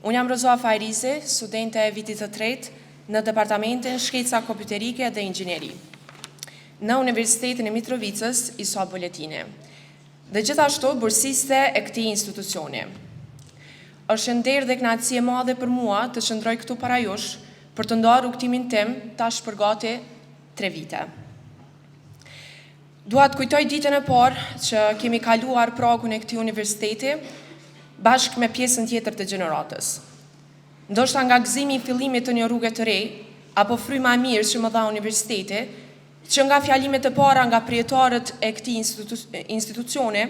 Unë jam Rozafa Irizi, studente e vitit të tretë në Departamentin Shkenca Kompjuterike dhe Inxhinieri në Universitetin e Mitrovicës Isa Boletini dhe gjithashtu bursiste e këtij institucioni. Është një nder dhe kënaqësi e madhe për mua të qëndroj këtu para jush për të ndarë rrugëtimin tim tash për gati 3 vite. Dua të kujtoj ditën e parë që kemi kaluar pragun e këtij universiteti bashkë me pjesën tjetër të gjeneratës. Ndoshta nga gëzimi i fillimit të një rruge të re, apo fryma e mirë që më dha universiteti, që nga fjalimet e para nga prijtarët e këtij institucioni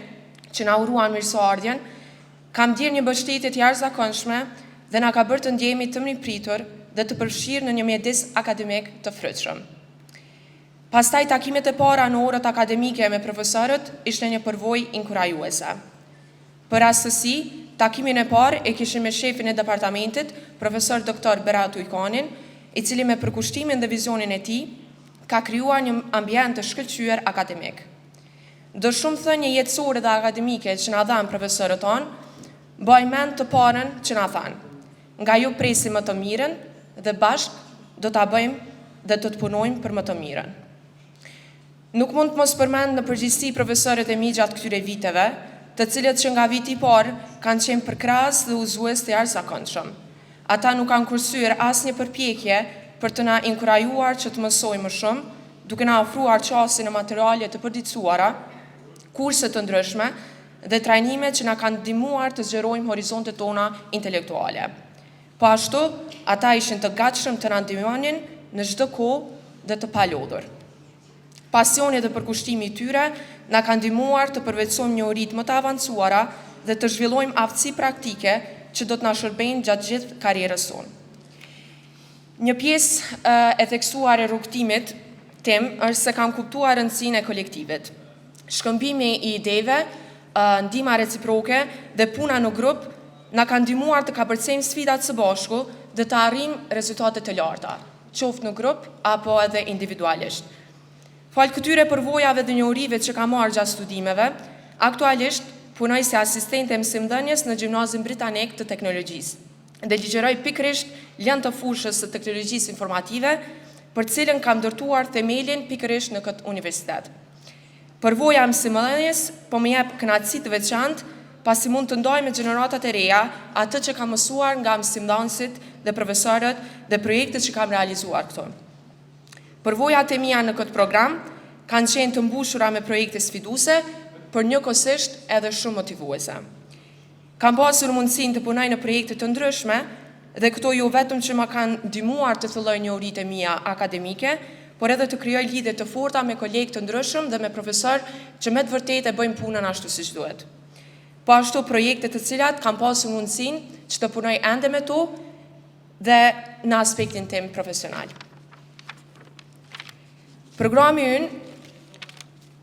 që na uruan mirëseardhjen, kam ndjerë një mbështetje të jashtëzakonshme dhe na ka bërë të ndjehemi të mirëpritur dhe të përfshirë në një mjedis akademik të frytshëm. Pastaj takimet e para në orët akademike me profesorët ishte një përvojë inkurajuese. Për rastësi, takimin e parë e kishim me shefin e departamentit, profesor dr. Berat Ujkanin, i cili me përkushtimin dhe vizionin e tij ka krijuar një ambient të shkëlqyer akademik. Ndër shumë thënie jetësore dhe akademike që na dhanë profesorët tonë, mbaj mend të parën që na thanë. Nga ju presim më të mirën dhe bashkë do ta bëjmë dhe do të punojmë për më të mirën. Nuk mund të mos përmend në përgjithësi profesorët e mi gjatë këtyre viteve, të cilët që nga viti i parë kanë qenë përkrahës dhe udhëzues të jashtëzakonshëm. Ata nuk kanë kursyer asnjë përpjekje për të na inkurajuar që të mësojmë më shumë, duke na ofruar qasje në materiale të përditësuara, kurse të ndryshme dhe trajnime që na kanë ndihmuar të zgjerojmë horizontet tona intelektuale. Po ashtu, ata ishin të gatshëm të na ndihmonin në çdo kohë dhe të palodhur. Pasioni dhe përkushtimi i tyre na ka ndihmuar të përvetësojmë njohuritë më të avancuara dhe të zhvillojmë aftësi praktike që do të na shërbejnë gjatë gjithë karrierës sonë. Një pjesë e theksuar e rrugëtimit tim është se kam kuptuar rëndësinë e kolektivit. Shkëmbimi i ideve, ndihma reciproke dhe puna në grup na ka ndihmuar të kapërcejmë sfidat së bashku dhe të arrijmë rezultate të larta, qoftë në grup apo edhe individualisht. Falë këtyre përvojave dhe njohurive që kam marrë gjatë studimeve, aktualisht punoj si asistente mësimdhënies në Gjimnazin Britanik të Teknologjisë dhe ligjëroj pikërisht lëndë të fushës së teknologjisë informative, për cilën kam ndërtuar themelin pikërisht në këtë universitet. Përvoja e mësimdhënies po më jep kënaqësi të veçantë, pasi mund të ndaj me gjeneratat e reja atë që kam mësuar nga mësimdhënësit dhe profesorët dhe projektet që kam realizuar këtu. Përvojat e mia në këtë program kanë qenë të mbushura me projekte sfiduese, por njëkohësisht edhe shumë motivuese. Kam pasur mundësinë të punoj në projekte të ndryshme dhe këto jo vetëm që ma kanë ndihmuar të thelloj njohuritë e mia akademike, por edhe të krijoj lidhje të forta me kolegë të ndryshëm dhe me profesor që me të vërtetë e bëjnë punën ashtu siç duhet. Po ashtu projekte të cilat kam pasur mundësinë që të punoj ende me to dhe në aspektin tim profesional. Programi ynë,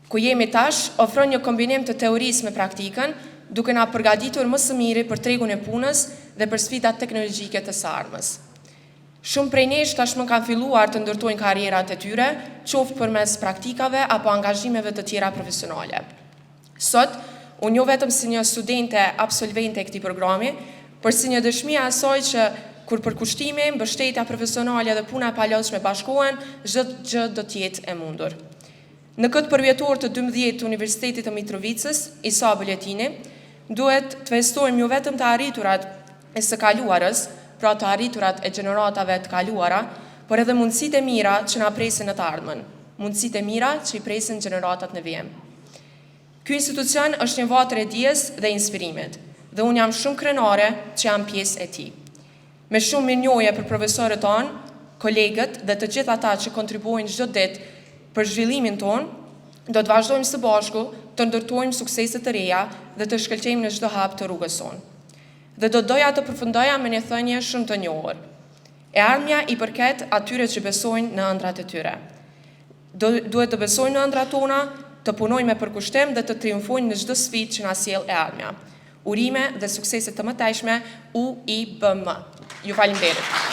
ku jemi tash, ofron një kombinim të teorisë me praktikën, duke na përgatitur më së miri për tregun e punës dhe për sfidat teknologjike të së ardhmes. Shumë prej nesh tashmë kanë filluar të ndërtojnë karrierat e tyre, qoftë përmes praktikave apo angazhimeve të tjera profesionale. Sot, unë jo vetëm si një studente absolvente e këtij programi, por si një dëshmi e asaj që kur përkushtimi, mbështetja profesionale dhe puna e palodhshme bashkohen, çdo gjë do të jetë e mundur. Në këtë përvjetor të 12 të Universitetit të Mitrovicës, Isa Boletini, duhet të festojmë jo vetëm të arriturat e së kaluarës, pra të arriturat e gjeneratave të kaluara, por edhe mundësitë e mira që na presin në të ardhmen, mundësitë e mira që i presin gjeneratat në vijim. Ky institucion është një vatër e dijes dhe inspirimit, dhe unë jam shumë krenare që jam pjesë e tij. Me shumë mirënjohje për profesorët tonë, kolegët dhe të gjithë ata që kontribuojnë çdo ditë për zhvillimin tonë, do të vazhdojmë së bashku të ndërtojmë suksese të reja dhe të shkëlqejmë në çdo hap të rrugës sonë. Dhe do doja të përfundoja me një thënie shumë të njohur. E ardhmja i përket atyre që besojnë në ëndrrat e tyre. Do, duhet të besojmë në ëndrrat tona, të punojmë me përkushtim dhe të triumfojmë në çdo sfidë që na sjell e ardhmja. Urime dhe suksese të mëtejshme UIBM. Ju faleminderit.